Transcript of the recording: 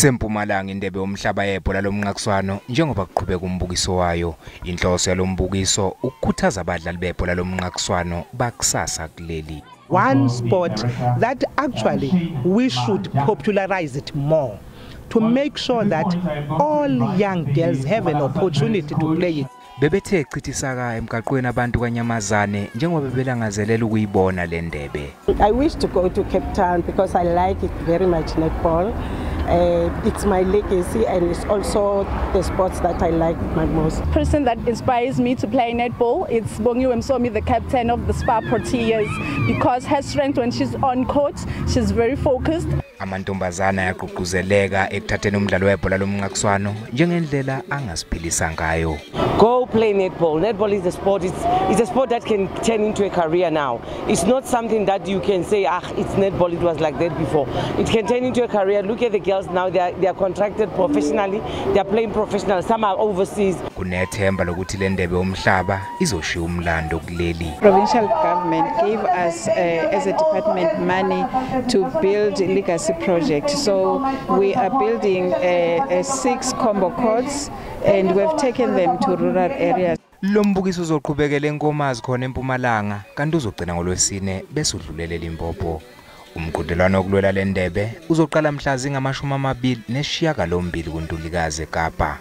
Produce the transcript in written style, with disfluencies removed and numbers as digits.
IseMpumalanga indebe yomhlaba yebhola lomnqakiswano njengoba kuqhubeka umbukiso wayo. Inhloso yalombukiso ukukhuthaza abadlali bebhola lomnqakiswano bakusasa kuleli. One sport that actually we should popularize it more to make sure that all young girls have an opportunity to play it. Bebethe chithisaka emgaqweni abantu kaNyamazane njengoba bebelangazelela ukuyibona le ndebe. I wish to go to Cape Town because I like it very much, netball. It's my legacy and it's also the sports that I like my most. Person that inspires me to play netball, it's Bongiwe Msomi, the captain of the Spar Proteas, because her strength when she's on court, she's very focused. Amantombazana ayagqugquzeleka ekuthatheni umdlalo webhola lomnqakiswano njengendlela angaziphilisa ngayo. Go play netball. Netball is a sport. It's a sport that can turn into a career now. It's not something that you can say, it's netball, it was like that before. It can turn into a career. Look at the girls now, they are contracted professionally, they are playing professional, some are overseas. Kunethemba lokuthi le ndebe yomhlaba izoshiya umlando kuleli. Provincial government gave us as a department money to build legacy project. So we are building 6 combo courts and we've taken them to rural areas. Lo mbukiso uzoqhubekela eNkomazi khona eMpumalanga kanti uzogcina ngolwesine bese udlulele eLimpopo. Umqhudelwano wokulwela le ndebe uzoqala mhla zingama-28 kuNtulikazi eKapa.